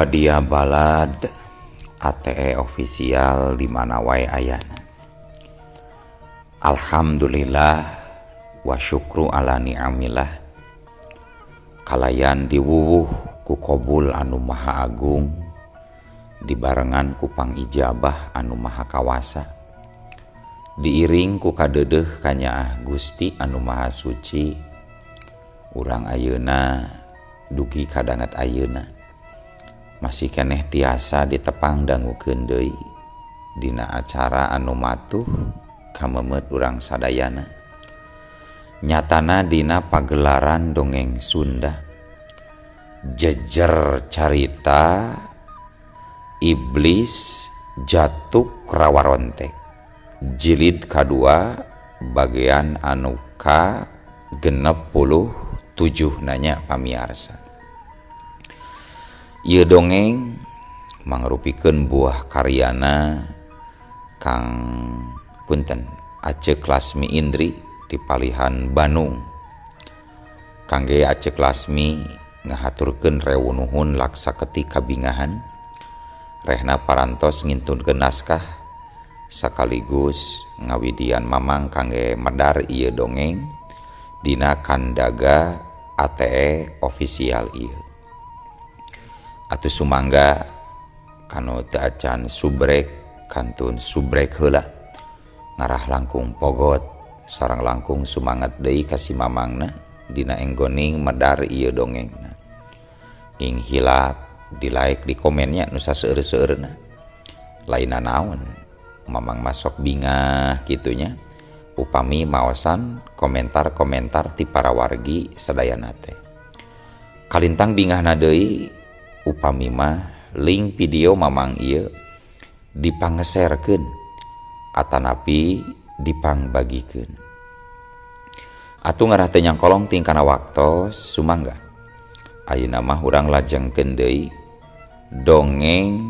Wadia Balad ATE official di mana wae ayana. Alhamdulillah wa syukru ala ni'amillah, kalayan diwuwuh ku kobul anu maha agung, dibarengan ku pangijabah anu maha kawasa, diiring ku kadeudeuh kanyaah Gusti anu maha suci. Urang ayeuna dugi kadanget ayeuna masih keneh tiasa ditepang dangukeun deui dina acara anu matuh kamemeut urang sadayana, nyatana dina pagelaran dongeng Sunda jejer carita Iblis Jatuk Rawarontek jilid kadua bagian anu ka 67 nanya pamiarsa. Ieu dongeng mangrupikeun buah karyana Kang Punten Acek Lasmi Indri di Palihan Bandung. Kangge Acek Lasmi ngahaturkeun rewu nuhun laksa ketika kabingahan rehna parantos ngintunkeun naskah sekaligus ngawidian mamang kangge medar ieu dongeng dina kandaga ATE official ieu. Atuh sumangga kanu teu acan subrek kantun subrek heula ngarah langkung pogot sareng langkung sumangat deui ka si mamangna dina enggoning medar ieu dongengna. Ing hilap di like di komennya nu saseueur-seueurna. Lainna naon mamang masok bingah kitunya upami maosan komentar-komentar ti para wargi sadayana teh. Kalintang bingahna deui upami mah link video mamang ieu dipangeserkeun atanapi dipangbagikeun. Atuh ngarah teu nyangkolong ting kana waktos sumangga. Ayeuna mah urang lajengkeun deui dongeng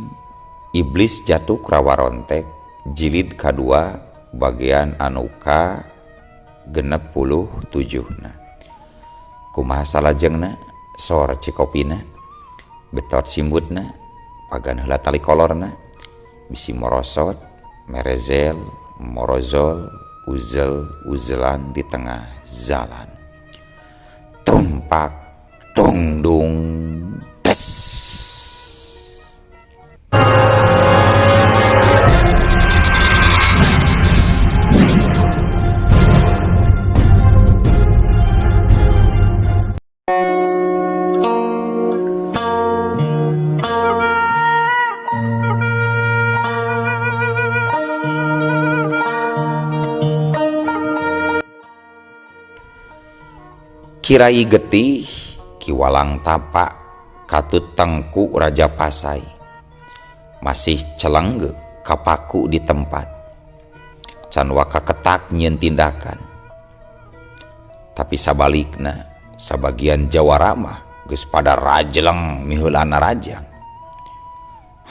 Iblis Jatuk Rawarontek jilid kadua bagian anu ka 67 na. Kumaha salajengna sor cikopina betot simbutna pagan heula tali kolorna bisi morosot merezel morozol uzel uzelan di tengah jalan tumpak tungdung des. Kirai Getih Ki Walang Tapa katut Tengku Raja Pasai masih celengge kapaku di tempat can waka ketak nyieun tindakan. Tapi sabalikna sabagian jawara mah geus pada rajleng miheulana rajang.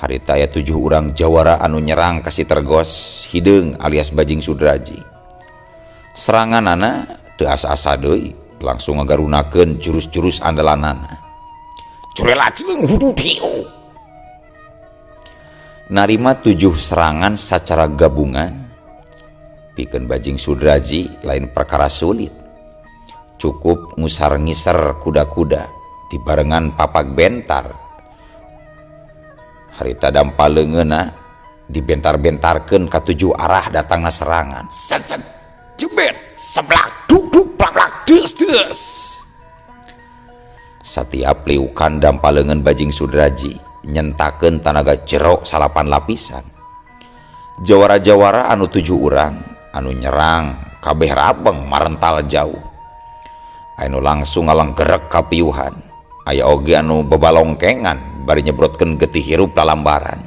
Harita aya 7 urang jawara anu nyerang ka si Tergos hideung alias Bajing Sudraji. Seranganana teu asa-asa deui, langsung ngagarunakeun jurus-jurus andalanana. Narima 7 serangan secara gabungan pikeun Bajing Sudraji lain perkara sulit. Cukup ngusar-ngiser kuda-kuda dibarengan papak bentar. Harita dampal leungeunna dibentar-bentarkeun ka 7 arah datangna serangan. Set set jebet seblak duk duk plak plak des des. Satiap liukan dampal leungeun Bajing Sudraji nyentakeun tanaga jero 8 lapisan. Jawara-jawara anu 7 urang anu nyerang kabeh rabeng marental jauh. Anu langsung ngalenggerek ka piuhan. Aya oge anu bebalongkengan bari nyebrotkeun getih hirup lalambaran.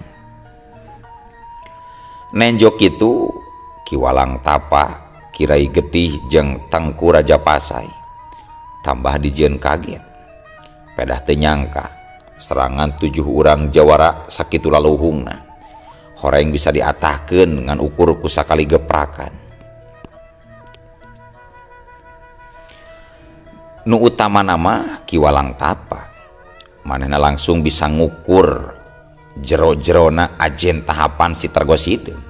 Nenjo kitu Ki Walang Tapa Kirai Getih jeung Tengku Raja Pasai tambah dijieun kaget. Pedah teu nyangka serangan 7 urang jawara sakitu laluhungna horeng bisa diatahkeun ngan ukur ku sakali geprakan. Nu utama nama Ki Walang Tapa Manehna langsung bisa ngukur jero-jerona ajen tahapan si Targo Sideung.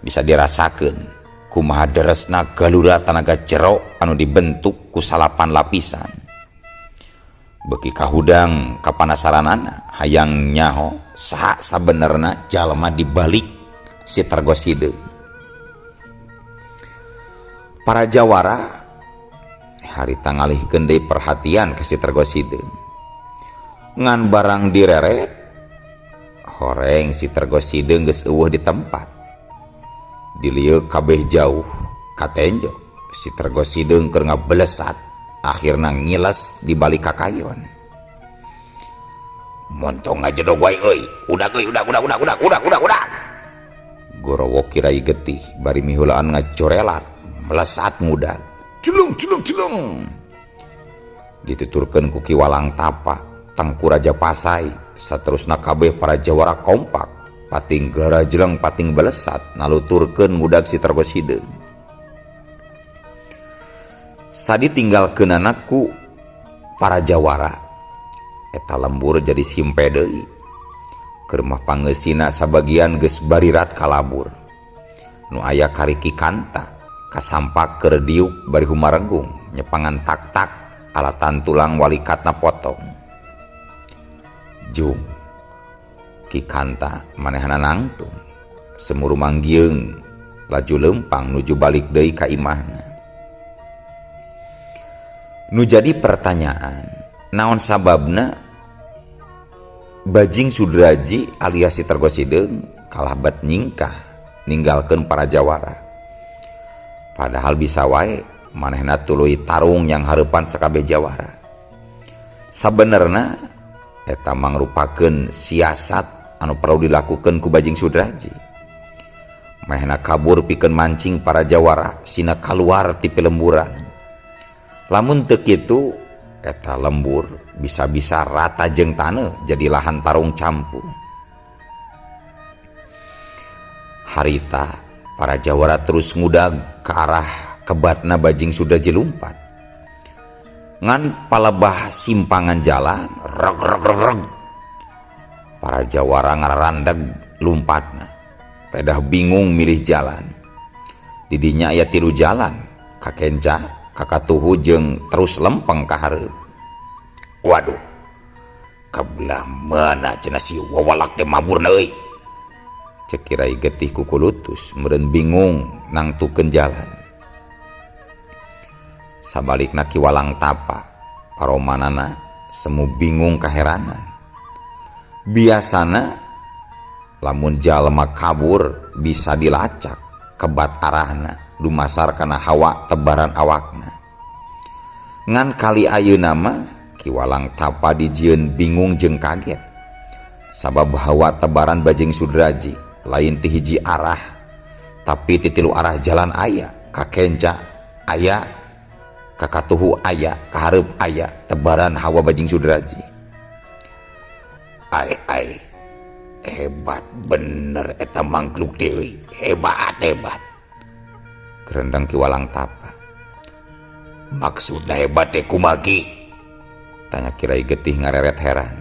Bisa dirasakeun kumaha deresna galura tanaga jero anu dibentuk ku salapan lapisan. Beuki kahudang kapanasaranana hayang nyaho saha sabenerna jalma di balik si Targo Sideung. Para jawara harita ngalihkeun deui perhatian ka si Targo Sideung. Ngan barang direret horeng si Targo Sideung geus eueuh di tempat. Dilieu kabeh jauh katenjo si Targo Sideung keur ngabelesat akhirna ngiles di balik kakayon. Montong ngajedog wae euy, udag euy, udag udag udag udag udag udag udag. Gorowok Ki Rai Getih bari miheulaan ngajorelat melesat ngudag. Celung celung celung. Dituturkeun ku Ki Walang Tapa, Tangku Raja Pasai, saterusna kabeh para jawara kompak, pating garajleng pating belesat naluturkeun ngudag si Targo Sideung. Sadi tinggalkeunana ku para jawara eta lembur jadi simpe deui. Keur mah pangeusina sabagian geus barirat kalabur. Nu aya kari Ki Kanta kasampak keur diuk bari humaregung nyepangan tak-tak alatan tulang walikatna potong. Jung Ki Kanta manehna nangtung semuru manggieung laju leumpang nuju balik deui ka imahna. Nu jadi pertanyaan, naon sababna Bajing Sudraji alias si Targo Sideung kalah bet nyingkah ninggalkeun para jawara. Padahal bisa wae manehna tuluy tarung yang hareupan sakabeh jawara. Sabenerna eta mangrupakeun siasat anu perlu dilakukeun ku Bajing Sudraji. Manehna kabur pikeun mancing para jawara sina kaluar ti pilemburan. Lamun teu kitu eta lembur bisa-bisa rata jeung taneuh jadi lahan tarung campur. Harita para jawara terus ngudag ke arah kebatna Bajing Sudraji lumpat. Ngan palebah simpangan jalan reg reg reg reg. Para jawara ngararandeg lumpatna. Pedah bingung milih jalan. Didinya aya tilu jalan, kakenca, kakatuhu jeung terus lempeng ka hareup. Waduh, kabelah mana cenah si wawalak teh maburna euy. Cek Ki Rai Getih kukulutus meureun bingung nangtukeun jalan. Sabalikna Ki Walang Tapa paromanana semu bingung kaheranan. Biasana lamun jalma kabur bisa dilacak kebat arahna dumasar kana hawa tebaran awakna. Ngan kali ayeuna mah Ki Walang Tapa dijieun bingung jeung kaget. Sabab hawa tebaran Bajing Sudraji lain ti hiji arah tapi ti tilu arah jalan aya, kakenca aya, kakatuhu aya, kahareup aya tebaran hawa Bajing Sudraji. Ai ai hebat bener eta mangkluk teh euy, hebat hebat. Gerendeng Ki Walang Tapa. Maksudna hebat teh kumaha Ki? Tanya Ki Rai Getih ngareret heran.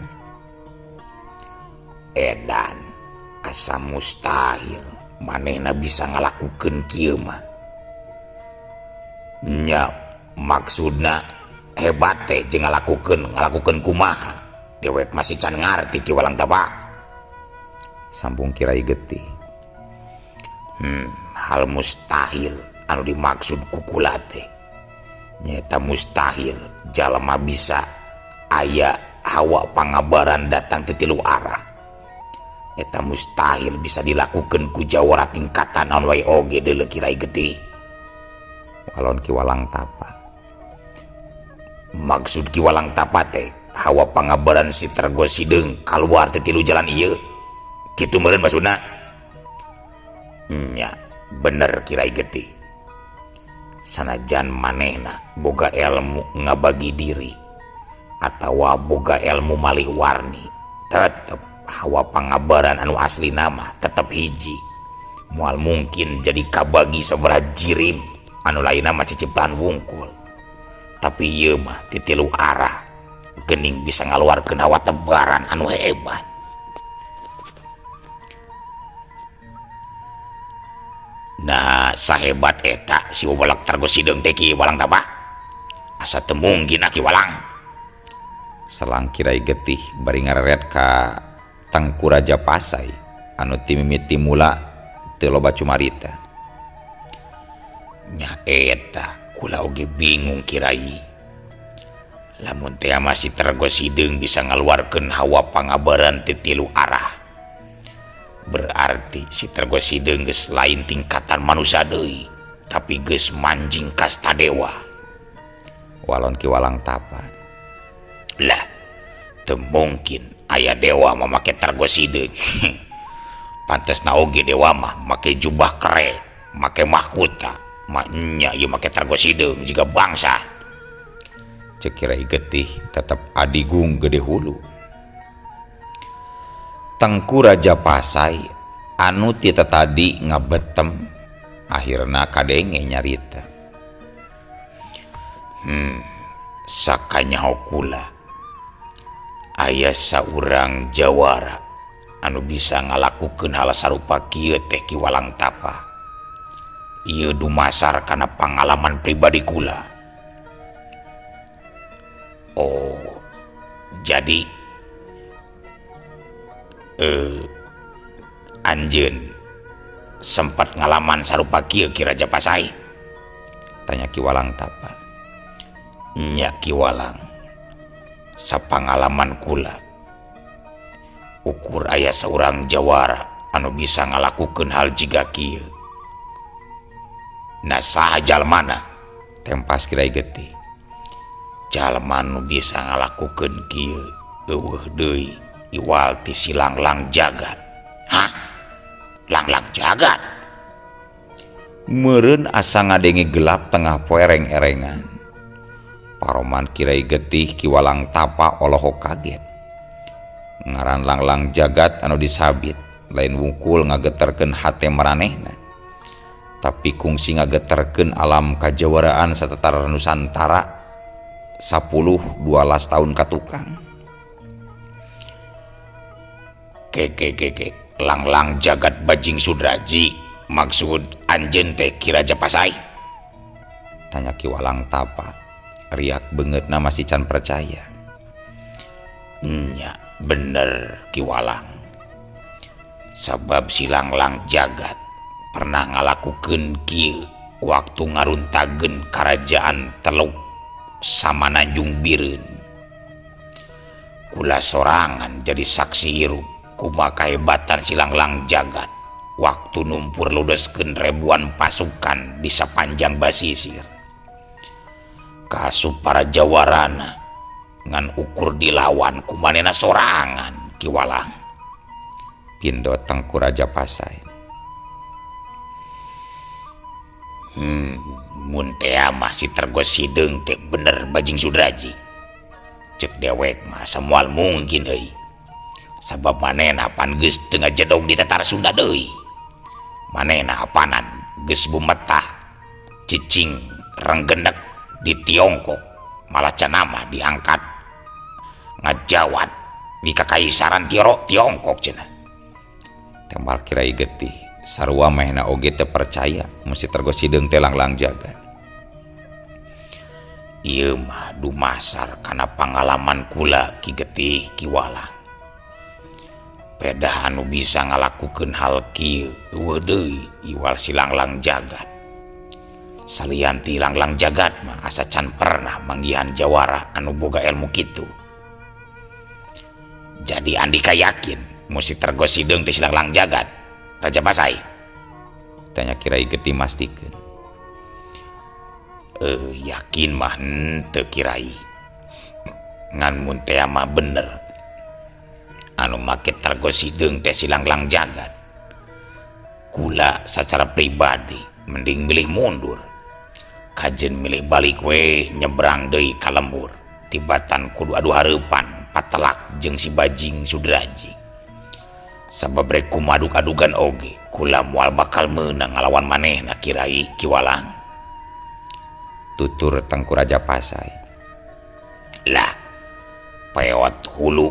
Edan asa mustahil manehna bisa ngalakukeun kieu mah. Nya maksudna hebat teh jeung ngalakukeun kumaha? Dewek masih can ngarti Ki Walang Tapa. Sambung Ki Rai Getih. Hal mustahil anu dimaksud ku kula teh nyaeta mustahil jalma bisa aya hawa pangabaran datang ti tilu arah. Eta mustahil bisa dilakukan ku jawara tingkatan naon wae oge deuleu Ki Rai Getih. Walon Ki Walang Tapa. Maksud Ki Walang Tapa teh hawa pangabaran si Targo Sideung kaluar ti tilu jalan ieu. Kitu meureun maksudna? Nya bener Ki Rai Getih. Sanajan manehna boga ilmu ngabagi diri atawa boga ilmu malih warni, tetep hawa pangabaran anu asli nama tetep hiji. Moal mungkin jadi kabagi sabaraha jirim anu lainna mah ciciptaan wungkul. Tapi ieu mah ti tilu arah. Geuning bisa ngaluarkeun hawa tebaran anu hebat. Nah, sahebat eta si Wabalak Targo Sideung teh Ki Walang Tapa. Asa teu mungkin Ki Walang. Selang Kirai Getih bari ngareret ka Tengku Raja Pasai anu ti mimiti mula teu loba cumarita. Nya eta kula oge bingung Kirai. Lamun teh masih Targo Sideung bisa ngaluarkeun hawa pangabaran ti tilu arah. Berarti si Targo Sideung geus lain tingkatan manusia deui, tapi geus manjing kasta dewa. Walon Ki Walang Tapa. Lah, teu mungkin aya dewa mah make Targo Sideung. Pantesna oge dewa mah make jubah kere, make mahkota, mah nya ieu make Targo Sideung jiga bangsa. Ceuk Kirai Getih tetep adigung gede hulu. Tengku Raja Pasai anu ti tadi ngabetem akhirna kadenge nyarita. Sakanyaho kula aya saurang jawara anu bisa ngalakukeun hal sarupa kieu teh Ki Walang Tapa. Ieu dumasar kana pangalaman pribadi kula. Oh, jadi anjeun sempat ngalaman sarupa kieu Ki Raja Pasai? Tanya Ki Walang Tapa. Nya Ki Walang, sapangalaman kula ukur aya saurang jawara anu bisa ngalakukeun hal jiga kieu. Nah, saha jalmana? Tempas Kirai Getih. Jalma nu bisa ngalakukeun kieu eueuh deui iwal ti si Langlang Jagat. Hah? Langlang Jagat? Meureun asa ngadenge gelap tengah poe ereng-erengan. Paroman Kirai Getih Ki Walang Tapa olohok kaget. Ngaran Langlang Jagat anu disabit lain wungkul ngageterkeun hate maranehna, tapi kungsi ngageterkeun alam kajawaraan satatar Nusantara 10-12 tahun katukang. Keke Langlang Jagat Bajing Sudraji maksud anjeun teh Ki Raja Pasai? Tanya Ki Walang Tapa. Riak beungeutna masih can percaya. Nya bener Ki Walang. Sabab si Langlang Jagat pernah ngalakukeun kieu waktu ngaruntageun karajaan Teluk Samananjung Bireun. Kula sorangan jadi saksi hirup kumaha kahebatan si Langlang Jagat waktu numpur ludeskeun ribuan pasukan di sapanjang basisir. Kasup para jawarana ngan ukur dilawan kumanehna sorangan Ki Walang. Pindo Tengku Raja Pasai. Mun teh mah si Targo Sideung teh bener Bajing Sudraji. Cek dewek mah moal mungkin euy. Sabab manehna pan geus teu ngajedog di tatar Sunda deui. Manehna apanan geus bumetah cicing renggenek di Tiongkok, malah cenama diangkat ngajawat di Kakaisaran Tiongkok cenah. Tembal Kirai Getih sarua mehna oge teu percaya mun si Targo Sideung teh Langlang Jagat. Ieu mah dumasar kana pangalaman kula Ki Getih Ki Walang. Pedah anu bisa ngalakukeun hal kieu eueuh deui iwal si Langlang Jagat. Salian ti Langlang Jagat mah asa can pernah manggihan jawara anu boga ilmu kitu. Jadi andika yakin mun si Targo Sideung teh si Langlang Jagat Raja Pasai? Tanya Kirai Getih mastikeun. Yakin mah henteu Kirai. Ngan mun teh mah bener anu make Targo Sideung teh si Langlang Jagat. Kula secara pribadi mending milih mundur. Kajen milih balik we nyebrang deui ka lembur. Tibatan kudu adu hareupan patelak jeung si Bajing Sudraji. Sabab rek kumadug-adugan oge kula moal bakal meunang ngalawan manehna Kirai Ki Walang. Tutur Tengku Raja Pasai. Lah, Peot hulu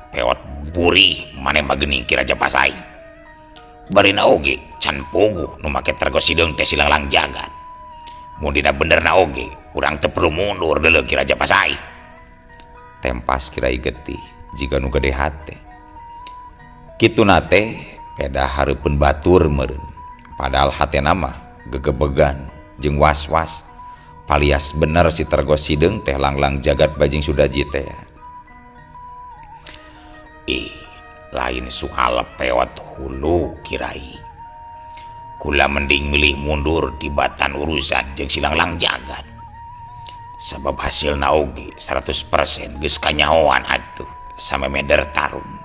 peot buri maneh mah geuning Ki Raja Pasai. Barina oge can puguh nu make Tergo Sideung teh si Langlang Jagat. Mun dina benerna oge urang teu perlu mundur deuleu Ki Raja Pasai. Tempas Kirai Getih jiga nu gede hate. Kituna teh peda hareupeun batur meureun. Padahal hatena mah gegebegan jeung was-was. Palias bener si Tergo Sideung teh Langlang Jagat bajing Sudaji teh. Ih, lain soal peot hulu Kirai. Kula mending milih mundur tibatan urusan jeung si Langlang Jagat. Sabab hasilna oge 100% geus kanyahoan atuh samemeder tarung.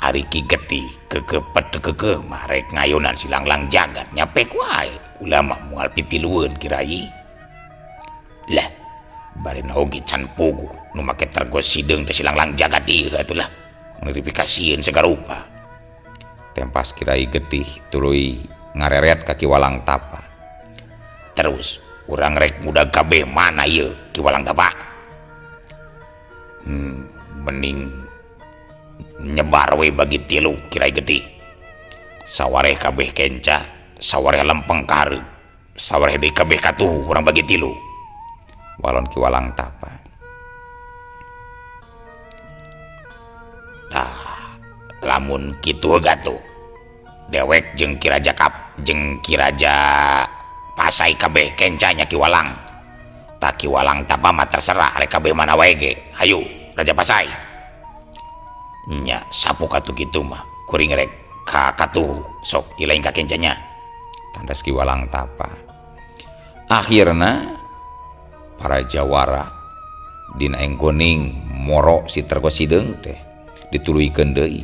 Ari Ki Getih kekepet kekeh mah rek ngayonan si Langlang Jagat nyapek wae. Kula mah moal pipilueun Kirai. Lah, barina oge can puguh nu make Tergo Sideung teh si Langlang Jagat ieu atuh lah. Ngerifikasieun sagarupa. Tempas Kirai Getih tuluy ngareret ka Ki Walang Tapa. Terus urang rek muda kabeh mana ieu Ki Walang Tapa? Mending nyebar we bagi tilu Kirai Getih. Sawareh kabeh kenca, sawareh lempeng ka hareup, sawareh deui kabeh katuhu urang bagi tilu. Walon Ki Walang Tapa. Tah, lamun kitu gatuh dewek jeung Ki Raja Kap jeung Ki Raja Pasai kabeh kencanya Ki Walang. Tak Ki Walang Tapa mah terserah rek kabeh mana wae ge. Hayu Raja Pasai. Nya sapu katuh kitu mah kuring rek ka katuh sok ilaing ka kencanya. Tandas Ki Walang Tapa. Akhirna para jawara dina enggoning moro si Tergo Sideung teh dituluykeun deui.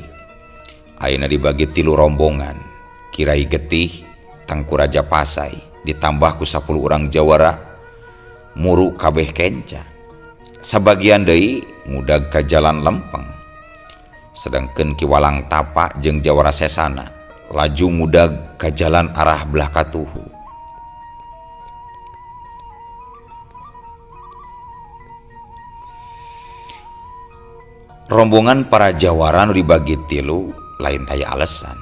Ayeuna dibagi tilu rombongan. Kirai Getih, Tangku Raja Pasai ditambah ku 10 urang jawara muru kabeh kenca. Sabagian deui ngudag ka jalan lempeng. Sedangkeun Ki Walang Tapa jeung jawara sesana laju ngudag ka jalan arah belah katuhu. Rombongan para jawara nu dibagi tilu lain taya alasan.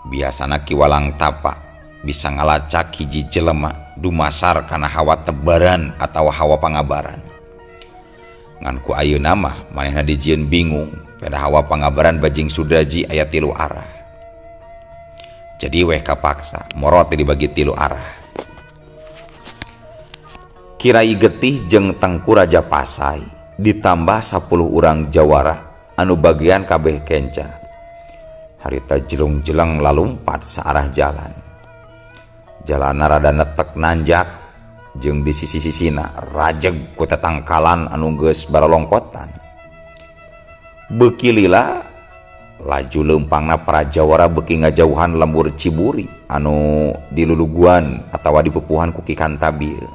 Biasana Ki Walang Tapa bisa ngalacak hiji jelema dumasar kana hawa tebaran atawa hawa pangabaran. Ngan ku ayeuna mah manehna dijieun bingung pada hawa pangabaran bajing Sudaji aya tilu arah. Jadi weh kapaksa morot dibagi tilu arah. Kirai Getih jeung Tengku Raja Pasai ditambah 10 urang jawara anu bagian kabeh kenca. Harita jelung-jeleng lalumpat searah jalan. Jalana rada netek nanjak jeung di sisi-sisina rajeg ku tetangkalan anu geus baralongkotan. Beuki lila laju leumpangna para jawara beuki ngajauhan lembur Ciburi anu diluluguan atawa dipupuhan ku Ki Kantabil.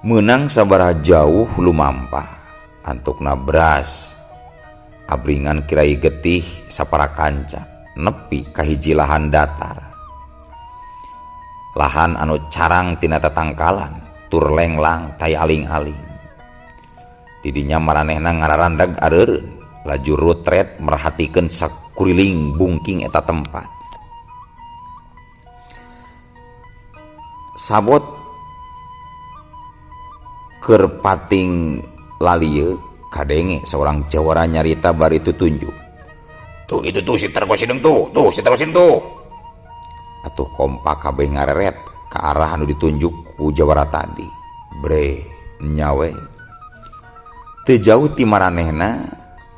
Meunang sabaraha jauh lumampah antukna beras abringan Kirai Getih sapara kanca nepi ka hiji lahan datar. Lahan anu carang tina tetangkalan tur lenglang tai aling-aling. Didinya maranehna ngararandag areureun laju rutret merhatikeun sakuriling bungking eta tempat. Sabot keur pating lalieu kadenge seorang jawara nyarita bari tutunjuk. Tuh itu tuh si Tergo Sideung tuh, tuh si Tergo Sideung tuh. Atuh kompak kabeh ngareret ka arah anu ditunjuk ku jawara tadi. Bre nyawe. Teu jauh ti maranehna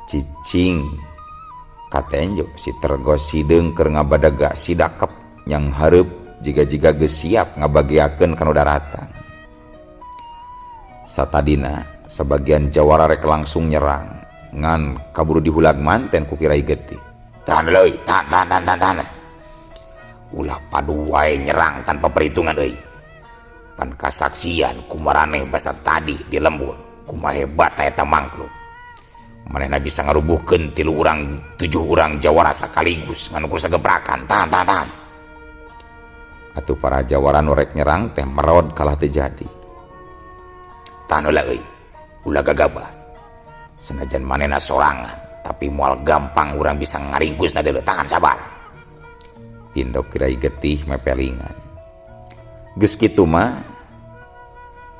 cicing katenjo si Tergo Sideung keur ngabadaga sidakep yang hareup jiga-jiga geus siap ngabagiakeun kana daratan. Satadina sebagian jawara rek langsung nyerang ngan kaburu dihulag manten ku Kirai Getih. Tahan leuy, tahan, tahan, tahan, tahan, tahan. Ulah padu wae nyerang tanpa perhitungan euy. Pan kasaksian kumaraneh basa tadi di lembur, kumaha hebat eta mangkluk. Manehna bisa ngarubuhkeun 3 urang 7 urang jawara sakaligus ngan ukur sagebrakan. Tahan, tahan, tahan. Atuh para jawara nu rek nyerang teh merod kalah teu jadi. Tahan heula euy, ulah gagabah. Senajan manehna sorangan, tapi moal gampang urang bisa ngaringkusna deuleu, tahan sabar. Pindok Kirai Getih mepelingan. Geus kitu mah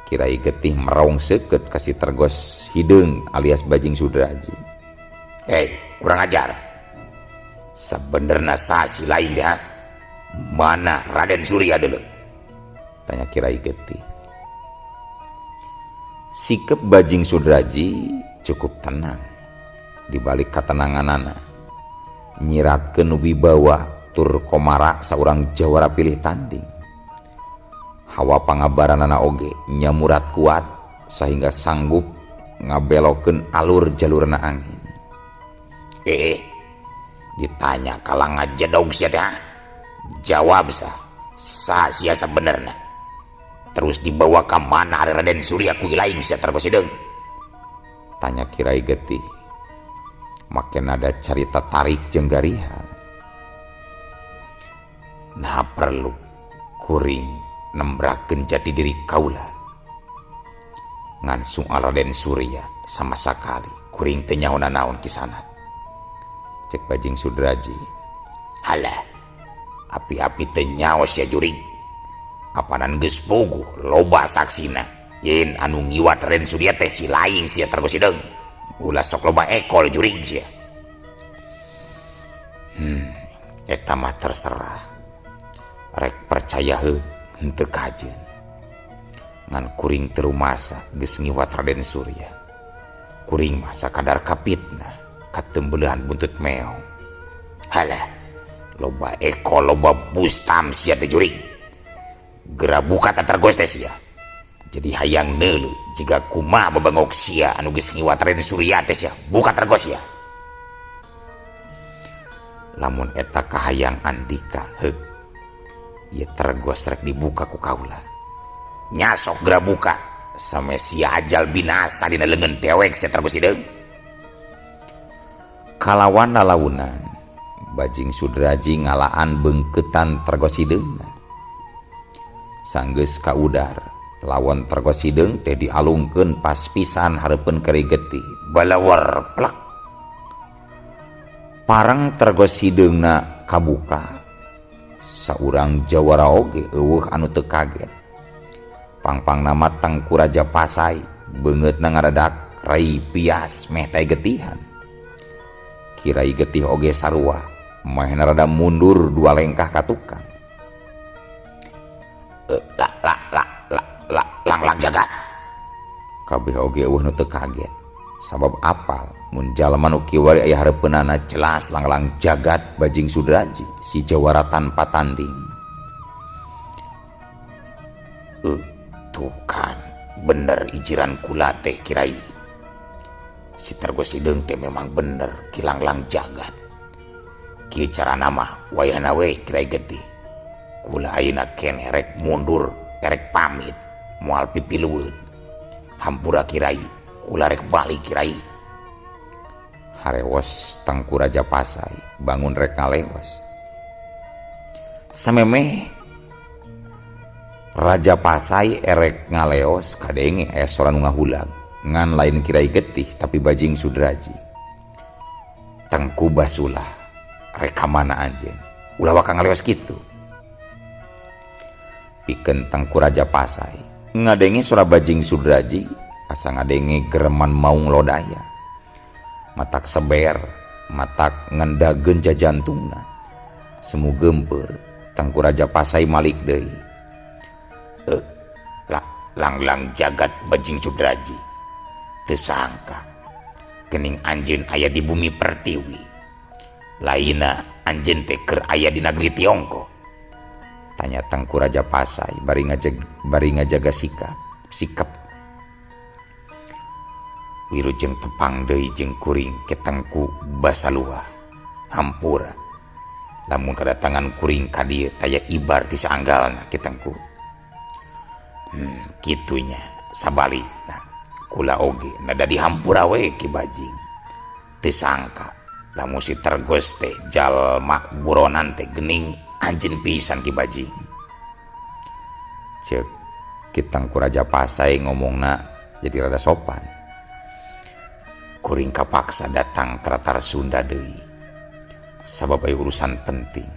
Kirai Getih merong seukeut ka si Tergos Hideung alias Bajing Sudraji. Hei, kurang ajar. Sebenerna saha si lain teh? Mana Raden Surya deuleu? Tanya Kirai Getih. Sikep Bajing Sudraji cukup tenang. Di balik katenanganana nyiratkeun wibawa tur komara saurang jawara pilih tanding. Hawa pangabaranana oge nyamurat kuat sehingga sanggup ngabelokeun alur jalurna angin. Ditanya kalah ngajedog sia teh. Jawab sah. Saha sia sabenerna? Terus dibawa ke mana ari Raden Surya ku lain sia Tergos Hideung? Tanya Kirai Getih. Make nada carita tarik jeung garihal. Nah, perlu kuring nembrakeun jati diri kaula. Ngan soal Raden Surya sama sakali kuring teu nyaho naon kisana. Cek Bajing Sudraji. Halah, api-api teu nyaho sia jurig. Apanan geus puguh loba saksina yen anu ngiwat Raden Surya teh si lain sia Tergos Hideung. Ulah sok loba ekol jurig sia. Eta mah terserah. Rek percaya heuh henteu kajeun. Ngan kuring teu rumasa geus ngiwat Raden Surya. Kuring mah sakadar kapitnah katembeulehan buntut meong. Halah, loba ekol loba bustam sia teh jurig. Gera buka Tergos teh sia. Jadi hayang neuleu jiga kumaha babangok sia anu geus ngiwat Raden Surya teh sia. Buka Tergos sia. Lamun eta kahayang andika, heuk. Ieu Tergos rek dibuka ku kaula. Nyasok gera buka. Sampe sia ajal binasa dina leungeun dewek sia Tergos Hideung. Kalawan lalaunan Bajing Sudraji ngalaan beungkeutan Tergos Hideungna. Sanggeus kaudar lawon Tergos Hideung teh dialungkeun pas pisan hareupeun Kirai Getih. Balawar plek. Parang Tergos Hideungna kabuka. Saurang jawara oge eueuh anu teu kaget. Pangpangna mah Tengku Raja Pasai beungeutna ngadadak rai pias meh teh getihan. Kirai Getih oge sarua mehna rada mundur dua lengkah ka tukang. La la la la la lang lang jagat. Kabeh oge eueuh nu teu kaget. Sabab apal mun jalma nu kiwari aya hareupeunana jelas langlang jagat Bajing Sudraji si jawara tanpa tanding. Tuh kan bener ijiran kula teh Kirai. Si Tergos Hideung teh memang bener kilanglang jagat. Kieu carana mah wayahna we Kirai Getih. Kula ayeuna keneh rek mundur, erek pamit, moal pipilueun. Hampura Kirai, kula rek balik Kirai. Harewos Tengku Raja Pasai bangun rek ngalewas. Samemeh Raja Pasai erek ngaleos kadenge aya sora nu ngahulag ngan lain Kirai Getih tapi Bajing Sudraji. Tengku Basulah rek ka mana anjeun? Ulah waka ngaleos kitu. Pikeun Tengku Raja Pasai ngadenge sora Bajing Sudraji asa ngadenge gereman maung lodaya. Matak seber, matak ngendageun jajantungna. Semu geumpeur Tengku Raja Pasai malik deui. Langlang jagat Bajing Sudraji. Teu sangka geuning anjeun aya di bumi pertiwi. Lainna anjeun teh keur aya di negeri Tiongkok. Tanya Tengku Raja Pasai bari ngajaga sikap. Wilujeng tepang deui jeung kuring ke Tengku Basaluah. Hampura lamun kedatangan kuring ka dieu taya ibar ti saanggalna ke Tengku. Kitunya sabalikna kula oge nada dihampura we Ki Bajing. Teu sangka lamun si Tergos teh jalma buronan teh geuning anjeun pisan Ki Bajing. Ceuk Ki Tengku Raja Pasai ngomongna jadi rada sopan. Kuring kapaksa datang ke Tatar Sunda deui sabab aya urusan penting.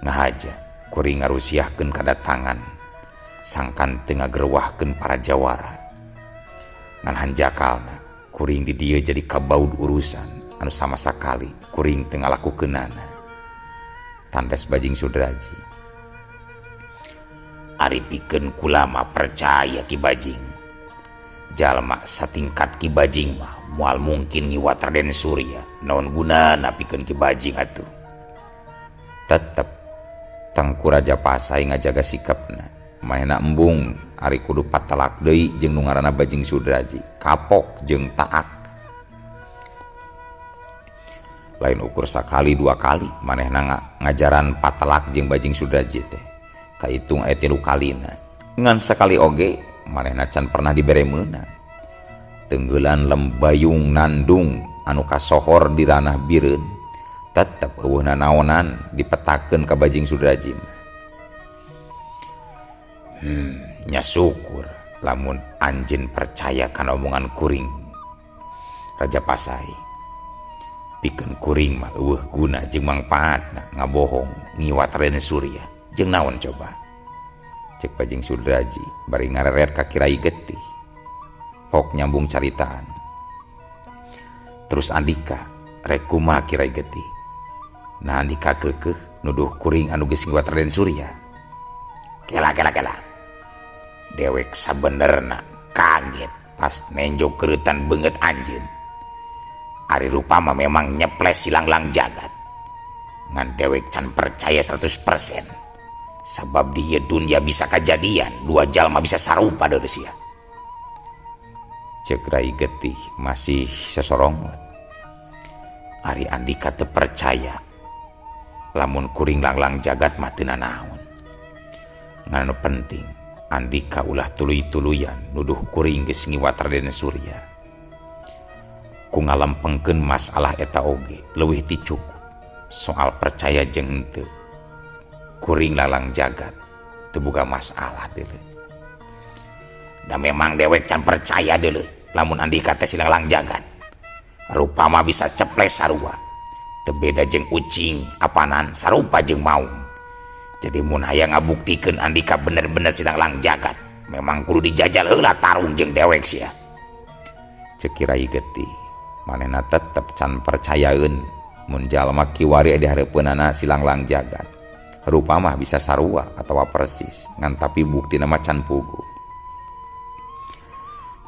Ngahaja kuring ngarusiahkeun kadatangan sangkan teu ngagerwahkeun para jawara. Ngan hanjakalna kuring di dieu jadi kabaud urusan anu sama sakali kuring teu ngalakukeunana. Tandas Bajing Sudraji. Ari pikeun kula mah percaya Ki Bajing. Jalma satingkat Ki Bajing mah moal mungkin ngiwat Raden Surya. Naon gunana pikeun Ki Bajing atuh. Tetep Tengku Raja Pasai ngajaga sikapna. Manehna embung ari kudu patelak deui jeung nu ngaranna Bajing Sudraji. Kapok jeung taak. Lain ukur sakali dua kali manehna ngajaran patelak jeung Bajing Sudraji teh. Kaitung aya 3 kalina. Ngan sakali oge manehna can pernah dibere meunang. Tenggelan lembayung nandung anu kasohor di ranah bireun tetep eueuh nanaonan dipetakeun ka Bajing Sudraji mah. Nya syukur lamun anjeun percaya kana omongan kuring Raja Pasai. Pikeun kuring mah eueuh guna jeung mangpaatna ngabohong ngiwat Raden Surya jeung naon coba. Cek Bajing Sudraji bari ngareret ka Kirai Getih. Pok nyambung caritaan. Terus Andika rek kumaha Kirai Getih? Nah Andika keukeuh nuduh kuring anu geus ngiwat Raden Surya. Kela kela kela. Dewek sabenerna kaget pas nenjo kereutan beungeut anjeun. Ari rupa mah memang nyeples silanglang jagat. Ngan dewek can percaya 100%. Sabab di ieu dunia bisa kajadian, dua jalma bisa sarupa deui sia. Ceuk Rai Getih masih sesorongot. Ari Andika teu percaya lamun kuring langlang jagat mah teu nanaon. Ngan anu penting Andika ulah tuluy-tuluyan nuduh kuring geus ngiwat Raden Surya. Ku ngalempengkeun masalah eta oge leuwih ti cukup. Soal percaya jeung henteu kuring lalang jagat teu boga masalah deuleu. Da memang dewek can percaya deuleu lamun Andika teh silanglang jagat. Rupa mah bisa ceples sarua. Teu beda jeung ucing apanan sarupa jeung maung. Jadi mun hayang ngabuktikeun Andika bener-bener silanglang jagat, memang kudu dijajal heula tarung jeung dewek sia. Ceuk Kirai Getih, manehna tetep can percayaeun mun jalma kiwari di hareupeunana silanglang jagat. Rupa mah bisa sarua atawa persis, ngan tapi buktina mah can puguh.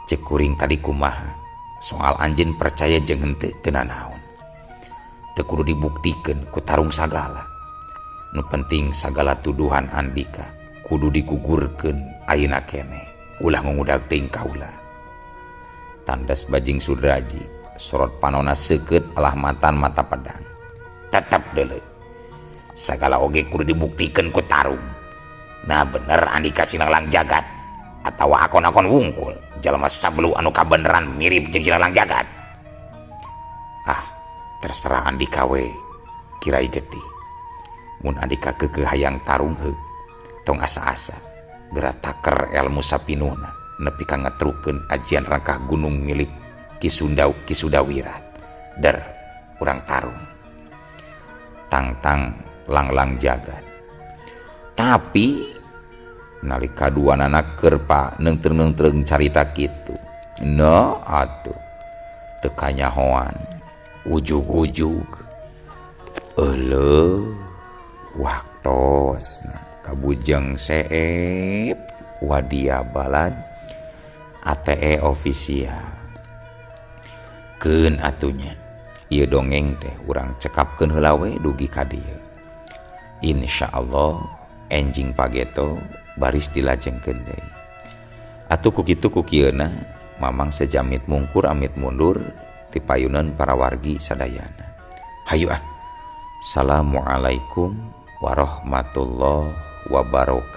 Ceuk kuring tadi kumaha, soal anjeun percaya jeung henteu teu nanaon. Teu kudu dibuktikeun ku tarung sagala. Nu penting sagala tuduhan Andika kudu digugurkeun ayeuna keneh, ulah ngungudag teuing kaula. Tandas Bajing Sudraji, sorot panona seukeut alahmatan mata pedang. Tetep deuleu. Sagala oge kudu dibuktikeun ku tarung. Nah bener Andika silanglang jagat atawa akon-akon wungkul jalma sablu anu kabeneran mirip jeung silanglang jagat. Ah, terserah Andika we Kirai Getih. Mun Andika keukeuh hayang tarung heug, tong asa-asa geura taker elmu sapinuhna nepi ka ngetrukeun ajian rangkah gunung milik Ki Sunda Ki Sudawirat. Der urang tarung. Tangtang langlang jagat. Tapi nalika duanana keur pa neungtreung-neungtreung carita kitu. No atuh teu kanyahoan ujug-ujug euleuh waktosna kabujeng seep wadia balad ATE official. Keun atunya ieu dongeng teh urang cekapkeun heula we dugi ka dieu. Insyaallah enjing pageto baris dilajengkeun deui. Atuh ku kitu ku kieuna mamang sejamit mungkur amit mundur ti payunan para wargi sadayana. Hayu ah. Assalamualaikum warahmatullahi wabarakatuh.